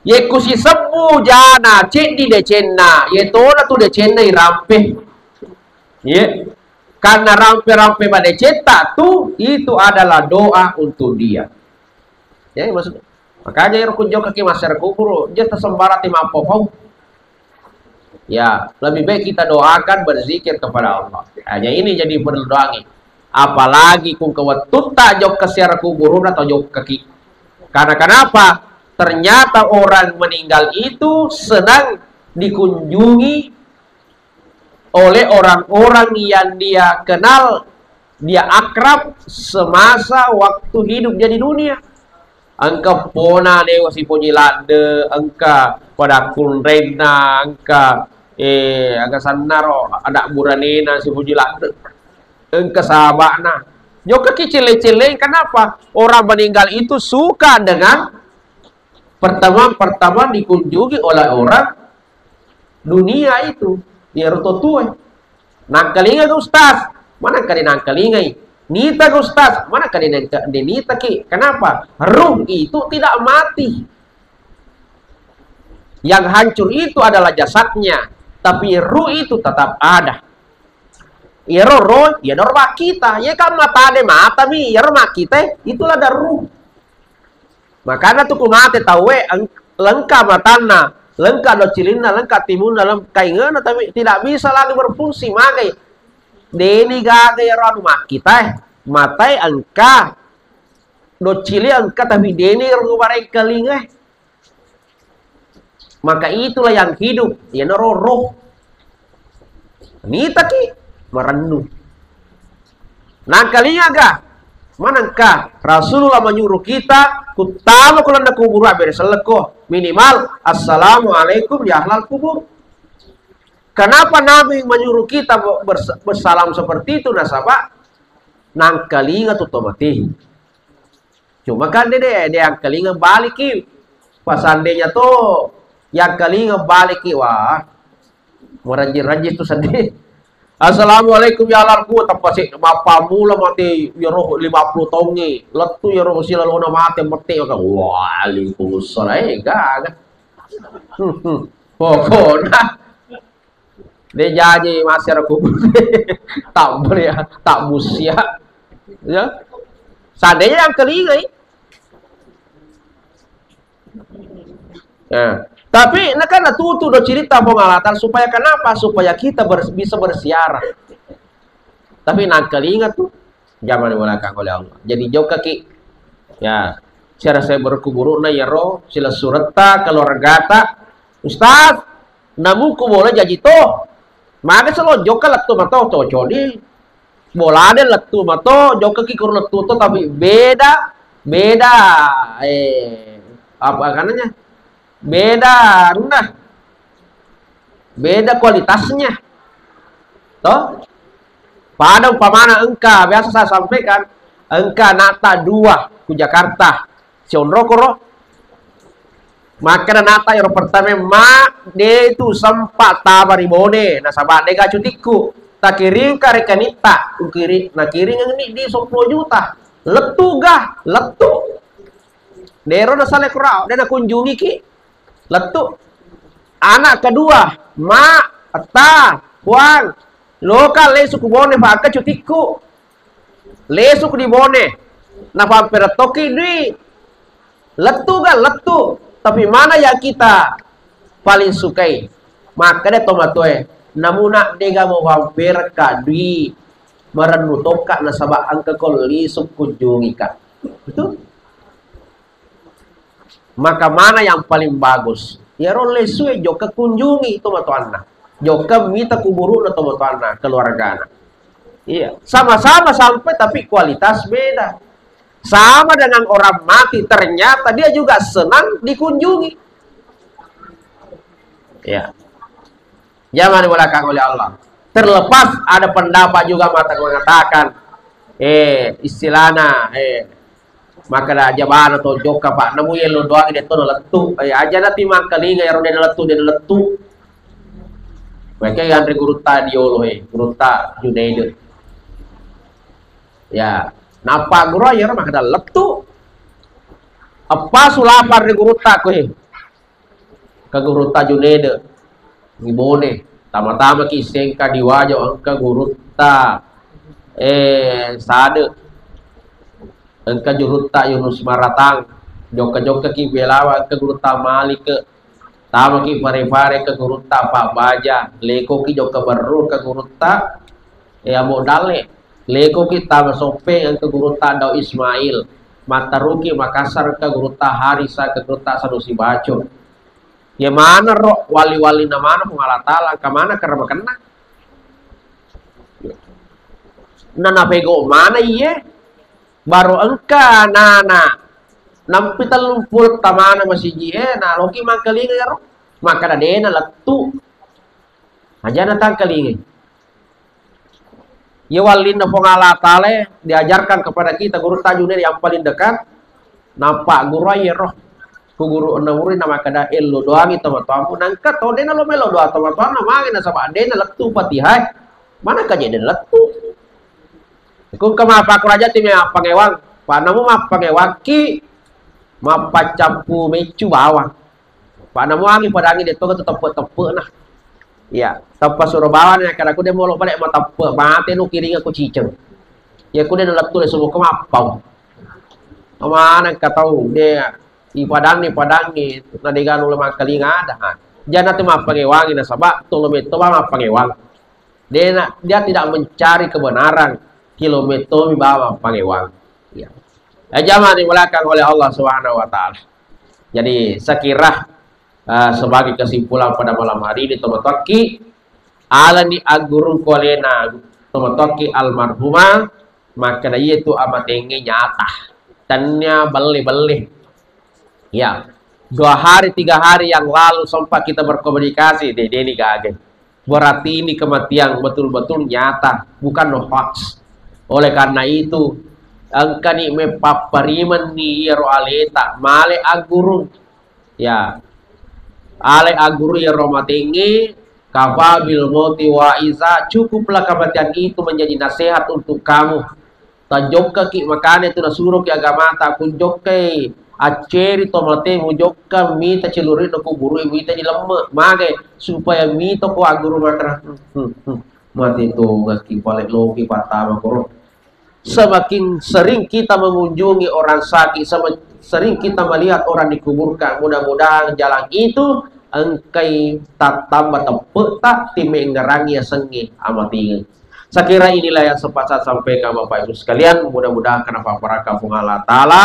Yekku sisebbu jana ceddi decenna, yetona tu decenna irampe. Ye. Karena rampe-rampe madecetta tu, itu adalah doa untuk dia. Ya, maksud, makanya ero kunjokkaki massiara kuburu, je tasembarang ti mappau-pau. Ya, lebih baik kita doakan, berzikir kepada Allah. Hanya ini jadi perlu doangi. Apalagi ku engka wettutta jokka ziarah kuburuna atau jokkaki. Karena kenapa? Ternyata orang meninggal itu senang dikunjungi oleh orang-orang yang dia kenal, dia akrab semasa waktu hidup dia di dunia. Engka pona dewa sipoji ladde, engka pada kunrenna, engka, eh, aga sannaro, ada buranena sipoji ladde. Engka sahabana. Jokka ki celle-celle, kenapa? Orang meninggal itu suka dengan pertemuan-pertemuan dikunjungi oleh orang dunia itu. Iyaro to tue. Nangkalinga ke ustaz, mana kade nangkalingai. Nita ke ustaz, mana kade nangka-, de nita ki. Kenapa? Ruh itu tidak mati. Yang hancur itu adalah jasadnya, tapi ruh itu tetap ada. Iyaro roh, iyaro makkita. Iya kan mata de mata mi, iyaro makkita, itulah ada ruh. Makanya tu ku mate tauwe, eng-, lengka matanna, lengka docilinna, lengka timunna, lengka ingena, tapi tidak bisa lagi berfungsi, magai. Deni gaga iyaro anu makkita, eh. Matai engka, docili engka, tapi deni ro bareng kalinga, eh. Maka itulah yang hidup, iyanaro roh. Nitaki marennu. Nangkalingaga, manengka Rasulullah menyuruh kita kuttama ko landa kuburu, abbere sellekko. Minimal, "Assalamualaikum ya ahlal kubur." Kenapa Nabi menyuruh kita bersa-, bersalam seperti itu? Nasaba nangkalinga tu tomati. Cuma kan de, de, de angkalinga baliki. Pas seandainya to yang kalinga baliki, wah, merajin-rajin tu sedih. "Assalamualaikum ya ahlal kubur," tapasi mappamula mate iyaro lima puluh taungnge. Lettu iyaro silalona mate mette maka, "Waalaikumsalam." Eh, gaga. Pokokna de jaji masero kubur. Tak boleh ya, tak musia. Ya. Seandainya yang kelingai. Nah, tapi ini kan tutu do cerita Puang Allah Ta'ala supaya kenapa? Supaya kita ber-, bisa bersiarah. Tapi nangkalinga tu, jaman di belakang oleh Allah. Jadi jokka ki, ya, siarah ziarah kuburu na iyaro, sila suretta, keluargata, "Ustaz, namu ku bola jaji to." Maka selo jokka lettu mato, cocok di. Bolana lettu mato, jokka ki kuru lettu to, tapi beda, beda, eh, apa kananya? Beda, nah, beda kualitasnya. Toh? Pada umpamana engka, biasa saya sampaikan, engka nata dua ku Jakarta. Sionrokoro. Makkeda nata ero pertama, "Ma, de tu sempa taba ri Bone, nasaba de ga cutikku. Takiringka rekenitta, ukiri-, nakiringeng ni di seppulo juta." Lettu ga? Lettu. Dero nasalai kurao, de nakunjungi ki. Lettu. Anak kedua, "Ma, etta, Puang, loka lesu ku Bone, fa engka cutikku." Lesu ku di Bone, nafamperettoki dui. Lettu ga? Lettu. Tapi mana yang kita paling sukai? Makkeda tomatoe, "Namuna dega mufamperekka dui, marennu tokka nasaba engka ko lisu kunjungika." Betul? Maka mana yang paling bagus? Iyaro lesue jokka kunjungi tomatoanna. Jokka mita kuburuna tomatoanna, keluargana. Iya, sama-sama sampai tapi kualitas beda. Sama dengan orang mati, ternyata dia juga senang dikunjungi. Ya. Jangan dibolehkan oleh Allah. Terlepas ada pendapat juga mata-, mengatakan, eh, istilahna, eh, makkeda jabana to jokka, Pak. Namu yello doang de to lettu. Eh, aja nanti mangkalinga ero de lettu, de lettu. Mereka yang anre gurutta diolo, eh, gurutta Junaid. Ya, napa guru ya makkeda lettu. Apa sulapa ri gurutta ko, eh. Engka gurutta Junede, di Bone. Tama-tamaki S M K di Wajo, engka gurutta, eh, Sade. Engka gurutta Yunus Maratang. Jokka-jokkaki Belawa, engka gurutta Malik. Tamaki Pare-Pare, engka gurutta Pak Baja. Lekoki jokka Berru, engka gurutta, eh, Amo Dalle. Lekoki tama Soppeng engka gurutta Daud Ismail. Mattaruki Makassar engka gurutta Harisa, engka gurutta Sanusi Baco. Ye maneng ro, wali-walina maneng Puang Allah Taala, engka maneng karamakenna. Na napego maneng iye, baru engka nana nampi tellung pulo tamana masiji e, na loki mangkalinga ro. Makkada dena lettu. Aja na tangkalinga. Iya wallinna Puang Allah Taala diajarkan kepada kita, guru tajune yang paling dekat, nappa guru aja roh. Ku guru enam guru na makkada, "Ello doangi tomatoammu." Nangka to dena lo melo doa tomatoanna, magi nasaba dena lettu Fatihah. Mana kaje dena lettu? Ku engka mappakurajati me mappangewang. Panamu mappangewakki mappaccappu meccu bawang. Panamuangi padangi de to teppe-teppe na. Iya, tappa suro bawang na kada ku de molo bale mateppe, mate nu kiringa ku ciceng. Iya ku de lettu le subuh ke mappau. Amanang ka tau de ipadangi, padangi na de ganu le mangkalinga ada. Ha. Jana tu mappangewangi nasaba to lo metto ba mappangewang. Dia, dia tidak mencari kebenaran, kilometer mi bawang pangewang. Ya. Ya, jamaah dimuliakan oleh Allah Subhanahu wa Ta'ala. Jadi, saya kira, eh, sebagai kesimpulan pada malam hari ini, tomatoakki, alani aggurung kolena, tomatoakki almarhumah, makkeda iye tu amatengnge nyata. Tennia belle-belle. Ya, dua hari, tiga hari yang lalu sempat kita berkomunikasi, de, de ni gaga. Berarti ini kematian betul-betul nyata, bukan no hoax. Oleh karena itu, engkani mepapparimenni iyaro aleta, male aggurung. Ya. Ale agguru iyaro matengnge, kafa bil mauti wa'iza, cukuplah kematian itu menjadi nasihat untuk kamu. Tajokkaki makane tu nasuroki agamata, kunjokkai acceri to mate, mujokka mita ciluri no kuburu, mita dilemme, mage supaya mita ko agguru makana. Hmm, hmm, hmm. Mate to gaki pale loki patama koro. Semakin sering kita mengunjungi orang sakit, sema-, sering kita melihat orang dikuburkan, mudah-mudahan jalan itu engkai tattamba teppetta, timmengngerangi yasengnge amatingeng. Saya kira inilah yang sempat saya sampaikan Bapak Ibu sekalian, mudah-mudahan kena paparakka Puang Allah Ta'ala.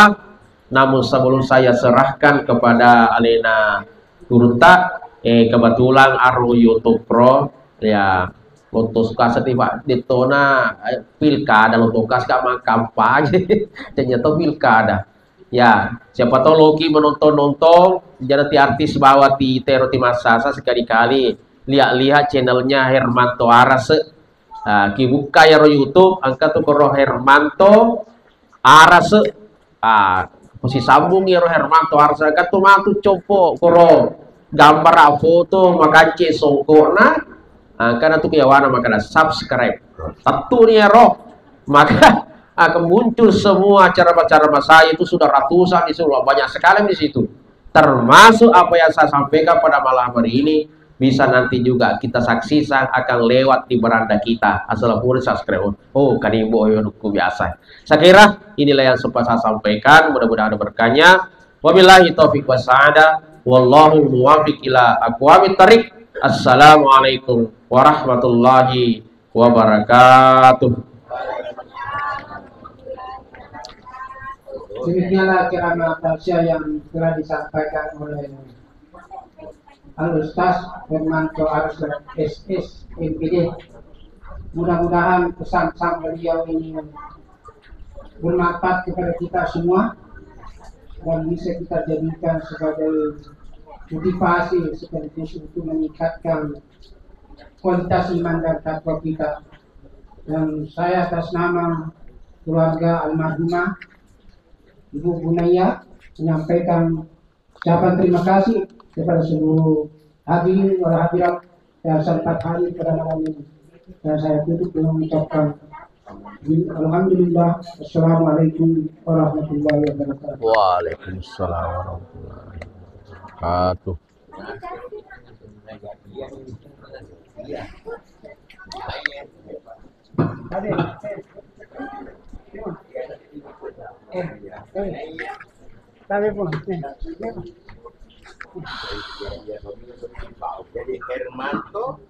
Namun sebelum saya serahkan kepada alena gurutta, eh, kebetulan aro YouTube Pro, ya, Lontong Sukaseti, Pak, dettona, eh, pilkada, Lontong Sukaseti, Kak, mangkampanye. Ternyata pilkada. Ya, siapa tahu loki menonton-nonton, jadi ti artis bawa ti tero ti massasa sekali-kali lihat-lihat channelnya Hermanto Arase. Ah, kibukka yaro YouTube, engka tu koro Hermanto Arase. Ah, posisambung iyaro Hermanto Arasa, engka tu matu compo koro gambara foto makacce songkokna, ah, engkana tu keyawana makana subscribe. Tettuni iyaro. Maka akan muncul semua ceramah-ceramah saya itu sudah ratusan, itu sudah banyak sekali di situ. Termasuk apa yang saya sampaikan pada malam hari ini, bisa nanti juga kita saksikan akan lewat di beranda kita. Asal pura subscribe. Oh, kanimbo yo dukku biasa. Saya kira inilah yang sempat saya sampaikan. Mudah-mudahan ada berkahnya. Wabillahi taufiq wassaada. Wallahu muwafiq ila aqwamit thariq. Assalamualaikum warahmatullahi wabarakatuh. Demikianlah ceramah tausiah yang telah disampaikan oleh Al Ustaz Hermanto Arsa, S S, M P D. Mudah-mudahan pesan-pesan beliau ini bermanfaat kepada kita semua dan bisa kita jadikan sebagai motivasi sekaligus untuk meningkatkan kualitas iman dan takwa kita. Dan saya atas nama keluarga almarhumah Ibu Bunaya menyampaikan ucapan terima kasih kepada seluruh hadirin wal hadirat yang sempat hadir pada malam ini. Dan saya tutup dengan mengucapkan alhamdulillah. Assalamualaikum warahmatullahi wabarakatuh. Waalaikumsalam warahmatullahi wabarakatuh. Tapi pun. Jadi Hermanto